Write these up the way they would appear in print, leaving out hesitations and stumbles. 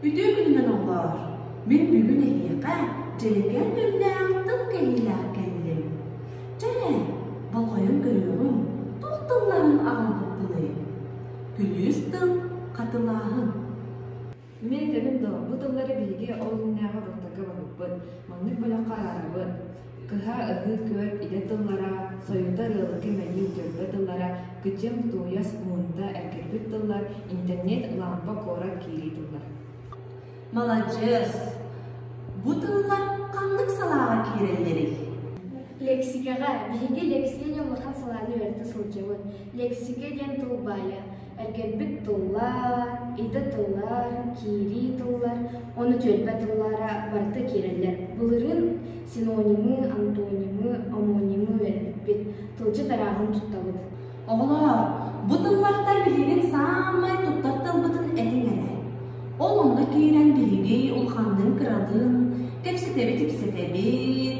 Үтүө күнүнэн оҕолоор! Мин бүгүн эһиэхэ дьэрэкээн өҥнөөх тыл кэһиилээх кэллим. Чэ эрэ, болҕойон көрүөҕүҥ, туох тылларын аҕалбыппыный? Күлүүс тыл, хатылааһын. Мин этэбин дуо, бу тыллары биһиги ол иннинээҕи уруоктарга барбыппыт, маннык бөлөххө араарабыт: кыһа, ыһыы, күөл, идэ тыллара, сойутар, ыалыкы, мэлии, түөлбэ тыллара, кыдьым, тууйас, муунта, эргэрбит тыллар, интернет, лаампа, куорат, киирии тыллар. Маладьыас! Бу тыллар ханнык салааҕа киирэллэрий? Лексикаҕа биһиги лексика диэн улахан салааны үөрэтэ сылдьабыт. Лексика диэн тыл баайа. Эргэрбит тыллар, идэ тыллар, киирии тыллар уонна түөлбэ тыллара барыта киирэллэр. Былырыын синонимы, антонимы, омонимы үөрэппиппит. Тылдьыт арааһын туттабыт. Оҕолоор, бу тыллартан билигин саамай туттар тылбытын этиҥ эрэ. Ол онно киирэн биһиги улаханныын-кыралыын кэпсэтэбит-ипсэтэбит,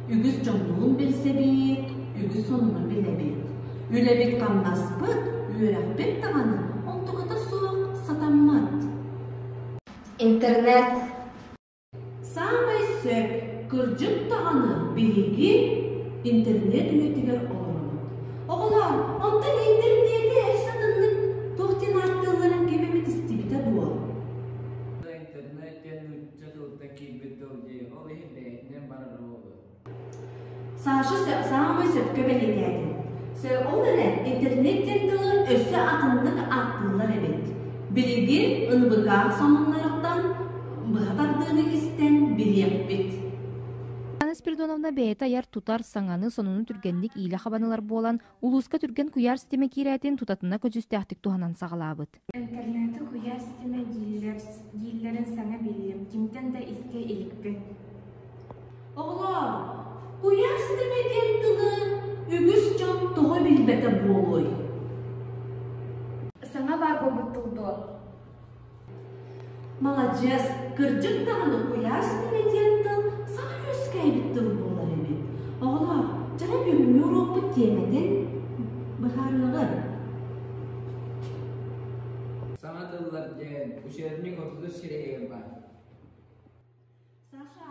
үгүс дьоннуун билсэбит, үгүс сонуну билэбит. Үлэбит-хамнаспыт, үөрэхпит даҕаны онтуката суох сатаммат. Интернет Саамай сөп, кырдьык даҕаны биһиги интернет үйэтигэр олоробут. Оҕолоор, онтон интернети өссө атыннык туох диэн ааттыылларын ким эмит истибитэ дуо? Интернет диэн нуучча тылыттан киирбит тыл дии, ол иһин бэйэтинэн барар буолуо. Саша саамай сөпкө бэлиэтээтин. Ол эрэн интернет диэн тылы өссө атыннык ааттыыллар эбит. Билигин НВК сонуннарыттан быһа тардыыны истэн билиэхпит. Анна Спиридоновна бэйэтэ айар-тутар, саҥаны, сонуну түргэнник иилэ хабан ылар буолан, улууска түргэн куйаар ситимэ киирээтин тутатына көдьүүстээхтик туһанан саҕалаабыт. Интернеты куйаар ситимэ дииллэр, дииллэрин саҥа биллим, кимтэн да истэ иликпин. Оҕолоор, куйаар ситимэ диэн тылы үгүс дьон тоҕо билбэтэ буолуой? Саҥа баар буолбут тыл дуо? Маладьыас, кырдьык даҕаны куйаар ситимэ диэн тыл саҥа үөскээбит тыл буолар эбит. Оҕолоор, дьэ бүгүҥҥү уруокпут тиэмэтин быһаарыаҕыҥ. Саҥа тыллар диэн учебник 33 сирэйигэр баар. Саша,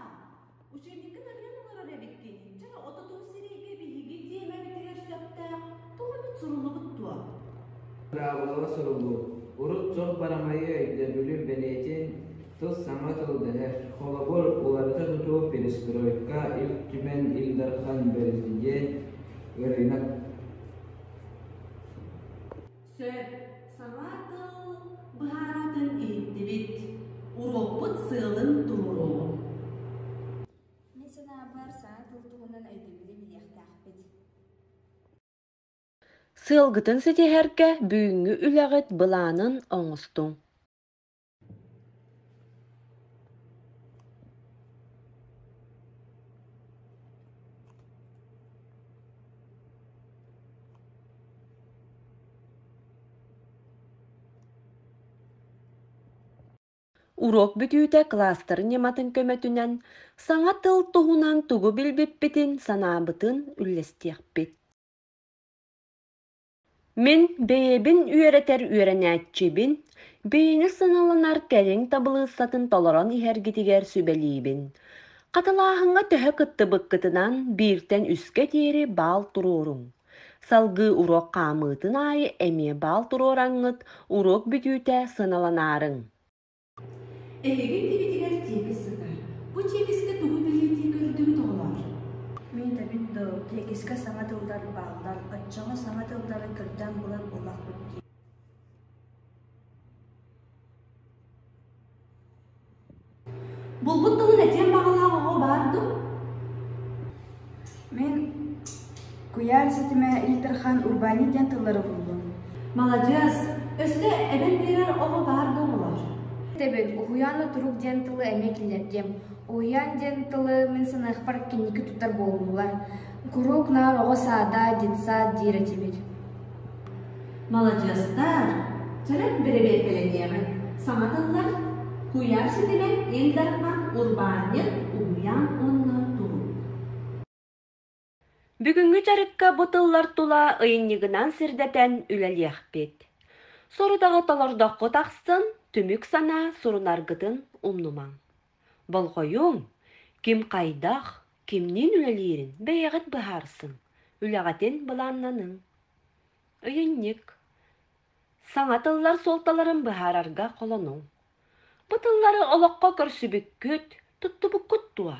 учебниккын арыйан олорор эбиккин. Дьэ, отутун сирэйгэ биһиги тиэмэбитигэр сөптөөх туох эмит суруллубут дуо? Быраабылаҕа суруллуу. Урут сор барамайы өйдөбүлү бэлиэтин тыл саҥа тыл дэнэр. Холобур, уларыта тутуу перестройка, Ил Түмэн, Ил Дархан, Бэрэсидьиэн, ырыынак. Сөп, саҥа тыл быһаарыытын иһиттибит. Уруокпут сыалын туруоруоҕуҥ. Мин санаабар, саҥа тыл туһунан өйдөбүлү билиэхтээхпит. Сыалгытын ситиһэргэ бүгүҥҥү үлэҕит былаанын оҥостуҥ. Уруок бүтүүтэ кластер ньыматын көмөтүнэн саҥа тыл туһунан тугу билбиппитин, санаабытын үллэстиэхпит. Мин бэйэбин үөрэтэр үөрэнээччибин, бэйэни сыаналанар кэлиҥ табылыыссатын толорон иһэргитигэр сүбэлиибин. Хатылааһыҥҥа төһө кыттыбыккытынан бииртэн үскэ диэри баал туруоруҥ. Салгыы уруок хаамыытын аайы эмиэ баал туруораҥҥыт уруок бүтүүтэ сыаналанаарыҥ. Эһиги иннигитигэр тиэкис сытар. Бу тиэкискэ тугу бэлиэтии көрдүгүт оҕолоор? Мин этэбин доо, тиэкискэ саҥа тыллар бааллар, оччоҕо саҥа тыллары көрдөөн булар буоллахпыт дии. Булбут тылын этиэн баҕалаах оҕо баар дуу? Мин куйаар ситимэ Ил Дархан урбаанньыт диэн тыллары буллум. Маладьыас! Өссө эбэн биэрэр оҕо баар дуо оҕолор? Этэбин, уһуйаан турук диэн тылы эмиэ киллэрдиэм. Уһуйаан диэн тылы мин саныахпар кэнники туттар буоллулар. Куруук наар оҕо саада, детсад диир этибит. Маладьыастар! Чөрөк бэрэбиэркэлэниэҕиҥ. Саҥа тыллар куйаар ситимэ Ил Дархан урбаанньыт, уһуйаан уонна турук. Бүгүҥҥү дьарыкка бу тыллар тула ыйынньыгынан сирдэтэн үлэлиэхпит. Сорудаҕы толордоххут ахсын, Түмүк санаа сурунаргытын умнумаҥ. Болҕойуҥ, ким хайдах, кимниин үлэлиирин бэйэҕит быһаарсыҥ, үлэҕитин былааннаныҥ. Ыйынньык. Саҥа тыллар суолталарын быһаарарга холонуҥ. Бу тыллары олоххо көрсүбүккүт, туттубуккут дуо?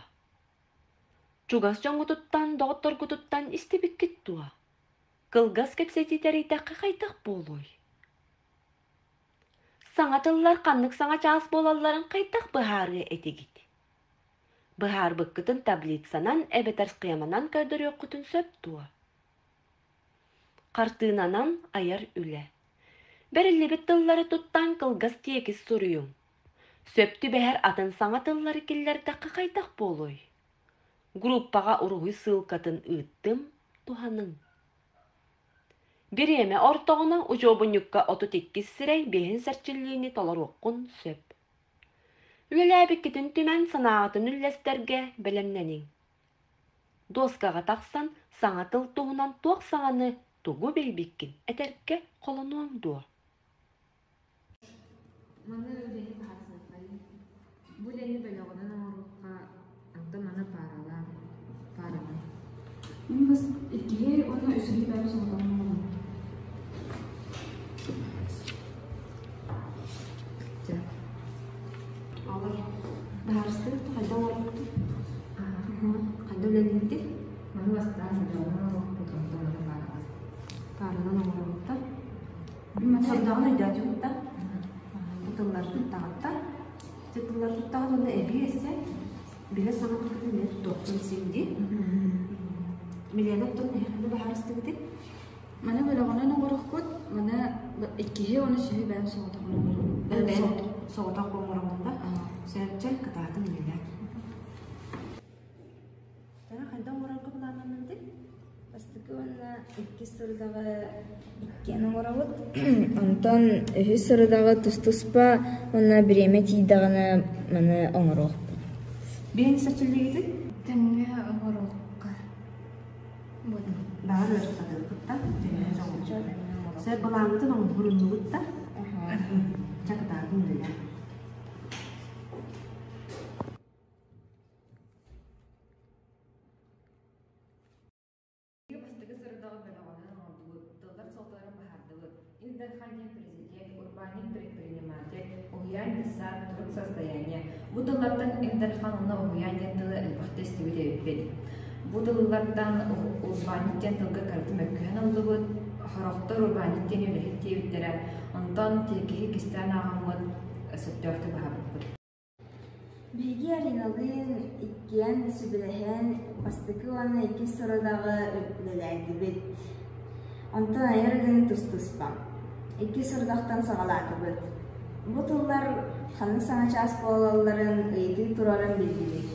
Чугас дьоҥҥутуттан, доҕотторгутуттан истибиккит дуо? Кылгас кэпсэтии тэрийдэххэ хайдах буолуой? Саҥа тыллар ханнык саҥа чаас буолалларын хайдах быһаарыа этигит? Быһаарбыккытын таблицанан эбэтэр схеманан көрдөрүөххүтүн сөп дуо? Хартыынанан айар үлэ. Бэриллибит тыллары туттан кылгас тиэкис суруйуҥ. Сөп түбэһэр атын саҥа тыллары киллэрдэххэ хайдах буолуой? Группаҕа уруһуй ссылкатын ыыттым, туһаныҥ. Бириэмэ ортоҕуна учуобунньукка 32 сирэй биэһин сэрчиллиини толоруоххун сөп. Үлэлээбиккитин түмэн санааҕытын үллэстэргэ бэлэмнэниҥ. Дуоскаҕа тахсан саҥа тыл туһунан туох саҥаны, тугу билбиккин этэргэ холонуоҥ дуо? Маны үлэни быһаарсыаххайыҥ. Бу үлэни бөлөҕүнэн оҥоруохха, онтон маны пааралаан, пааранан. Мин бас иккиһи уонна үсүһү бэйэм соҕотоҕун оҥоробун. Чэ. Алар быһаарыстыгыт хайдах оҥорбуккутуй? Хайдах үлэлиигитий? Маны бастаан бөлөҕүнэн оҥоруохпут, онтон маны пааранан. Пааранан оҥоробуттар. Сордоҕун өйдөөтүгүт да? Бу тыллары туттаҕыттар. Ити тыллары туттаҕыт уонна эбии өссө билэр саҥа тылгытын эмиэ туттуохпун син дии. Милена оттон эһэхини быһаарыстыгытый? Маны бөлөҕүнэн оҥоруохпут, маны иккиһи уонна үсүһү бэйэм соҕотоҕун оҥоробун. Бэйэм соҕотох оҥороҕун да? Сөпчө кытаатын үлэлээ. Тара хайдах оҥорорго былааннанныбытый? Бастакы уонна иккис сорудаҕы иккиэн оҥоробут. Онтон үһүс сорудаҕы тус-туспа уонна бириэмэ тиийдэҕинэ маны оҥоруохпут. Биһиги соччуллугутун? Тэҥҥэ оҥоруохха. Баҕар ыарырҕатыахпыт да, Сөп былааҥҥытын оҥоһуруннугут да, чэ кытаатын үлэлээ. Бастакы сырдаҕы бөлөҕүнэн оҥордубут, тыллар суолталарын быһаардыбыт. Ил Дархан диэн президент, урбаанньыт предприниматель, уһуйаан детсад, турук состояние. Бу тыллартан Ил Дархан уонна уһуйаан диэн тылы элбэхтэ истибит эбиппит. Бу тыллартан урбаанньыт диэн тылга кырата мөккүһэн ыллыбыт, сорохтор урбаанньыт диэн үлэһит диэбиттэрэ, онтон тиэкиһи кистээн ааҕаммыт сөптөөхтүк быһаарбыппыт. Биһиги Ариналыын иккиэн сүбэлэһэн бастакы уонна иккис сорудаҕы үлэлээтибит. Онтон айар үлэни тус-туспа. Иккис сорудахтан саҕалаатыбыт. Бу тыллар ханнык саҥа чаас буолалларын ыйытыы турарын биллибит.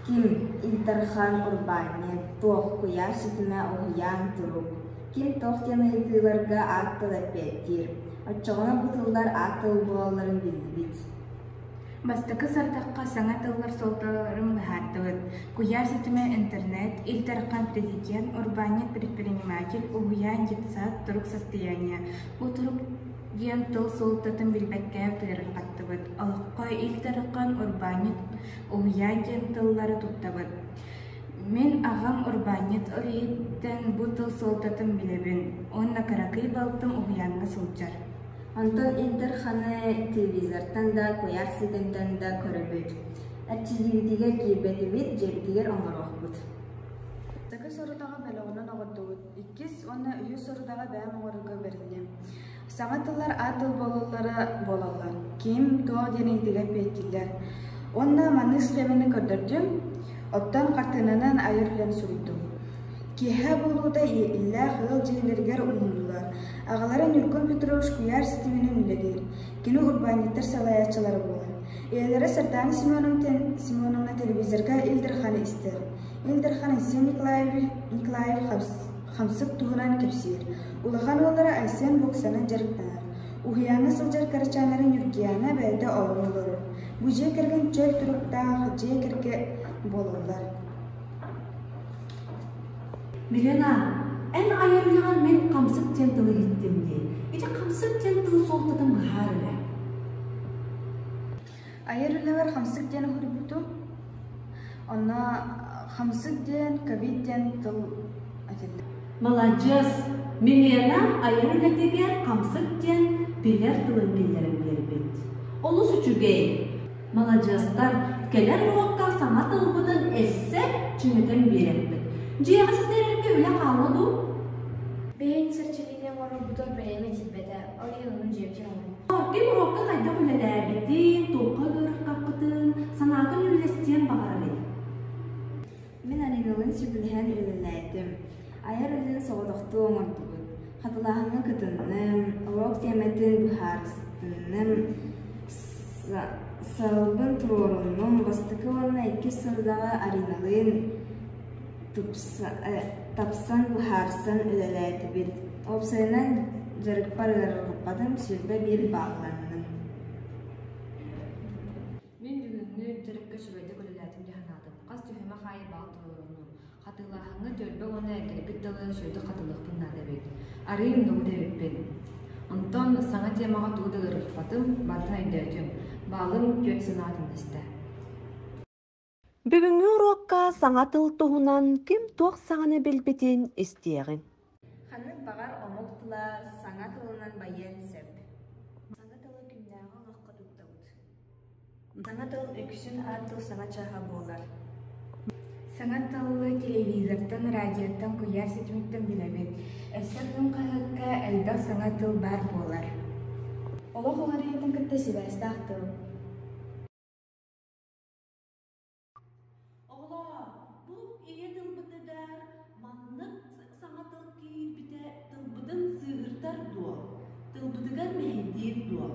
Ким Ил Дархан урбаанньыт, туох куйаар ситимэ уһуйаан турук, ким туох диэн ыйытыыларга аат тыл эппиэттиир. Оччоҕуна бу тыллар аат тыл буолалларын биллибит. Бастакы сорудахха саҥа тыллар суолталарын быһаардыбыт. Куйаар ситимэ интернет, Ил Дархан президент, урбаанньыт предприниматель, уһуйаан детсад, турук состояние. Бу турук диэн тыл суолтатын билбэккэ ыарырҕаттыбыт. Олоххо Ил Дархан, урбаанньыт, уһуйаан диэн тыллары туттабыт. Мин аҕам урбаанньыт ол иһиттэн бу тыл суолтатын билэбин уонна кыракый балтым уһуйааҥҥа сылдьар. Онтон Ил Дарханы телевизортан да, куйаар ситимтэн да көрөбүт. Эрчиллиибитигэр киирбэтибит, дьиэбитигэр оҥоруохпут. Бастакы сорудаҕы бөлөҕүнэн оҕордубут, иккис уонна үһүс сорудаҕы бэйэм оҥорорго бэринним. Саҥа тыллар аат тыл буолаллара буолаллар. Ким, туох диэн ыйытыыга эппиэттииллэр. Уонна маннык схеманы көрдөрдүм, оттон хартыынанан айар үлэни суруйдум. Киэһэ буолуута иллээх ыал дьиэлэригэр уһуннулар. Аҕалара Ньургун Петрович куйаар ситиминэн үлэлиир. Кини урбаанньыттар салайааччылара буолар. Ийэлэрэ Сардаана Семеновна телевизорга Ил Дарханы истэр. Ил Дархан Айсен Николаев хамсык туһунан кэпсиир. Улахан уоллара Айсен боксанан дьарыктанар. Уһуйааҥҥа сылдьар кырачааннара Ньургуйаана бэйэтэ оонньуу олорор. Бу дьиэ кэргэн чөл туруктаах дьиэ кэргэ буолаллар. Милена, эн айар үлэҕэр мин хамсык диэн тылы иһиттим дии. Ити хамсык диэн тыл суолтатын быһаар эрэ. Айар үлэбэр хамсык диэн уһуйбутум. Онно хамсык диэн, ковид диэн тыл этиллэр. Маладьыас! Милена айар үлэтигэр хамсык диэн билэр тылын киллэрэн биэрбит. Олус үчүгэй! Маладьыастар, кэлэр уруокка саҥа тылбытын эссе чиҥэтэн биэрэппит. Дьиэҕэ ситэрэргэ үлэ хаалла дуу? Бэйэҥ сэрчилиини оҥорорбутугар бэйэм этийбэтэ, ол иһин ону дьиэбитин оҥоруохпут. Ким уруокка хайдах үлэлээбитин, туохха ыарырҕаппытын, санаатын үллэстиэн баҕарарый? Мин Ариналыын сөбүлэһэн үлэлээтим. Айар үлэни соҕотохтуу оҥордубут. Хатылааһыҥҥа кытынным, уруок тиэмэтин быһаарыстынным, сыалбын туруоруннум. Бастакы уонна иккис сорудаҕы Ариналыын тапсан быһаарсан үлэлээтибит. Уопсайынан дьарыкпар ыарырҕаппатым, 21 баалланным. Мин бүгүҥҥү дьарыкка үчүгэйдик үлэлээтим дии санаатым. Хас түһүмэх аайы баал туруоруннум. Хатылааһыҥҥа түөлбэ уонна эргэрбит тылы үчүгэйдик хатылыахпын наада эбит. Арыый умнубут эбиппин. Онтон саҥа темаҕа тугу да ыарырҕаппатым, барытын өйдөөтүм. Баалым түөрт санаатын истэ. Бүгүҥҥү уруокка саҥа тыл туһунан ким туох саҥаны билбитин истиэҕиҥ. Ханнык баҕар омук тыла саҥа тылынан байыан сөп. Саҥа тылы күннээҕи олоххо туттабыт. Саҥа тыл үксүн аат тыл саҥа чааһа буолар. Саҥа тылы телевизортан, радиоттан, куйаар ситимиттэн билэбит. Өссө күн хаһыакка элбэх саҥа тыл баар буолар. Олох уларыйыытын кытта сибээстээх тыл. Оҕолоор, бу ийэ тылбытыгар маннык саҥа тыл киирбитэ тылбытын сыыһырдар дуо? Тылбытыгар мэһэйдиир дуо?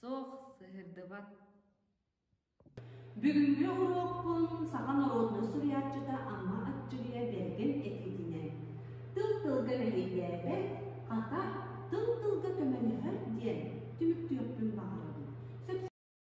Суох, сыһырдыбат. Бүгүҥҥү уруокпун саха норуотун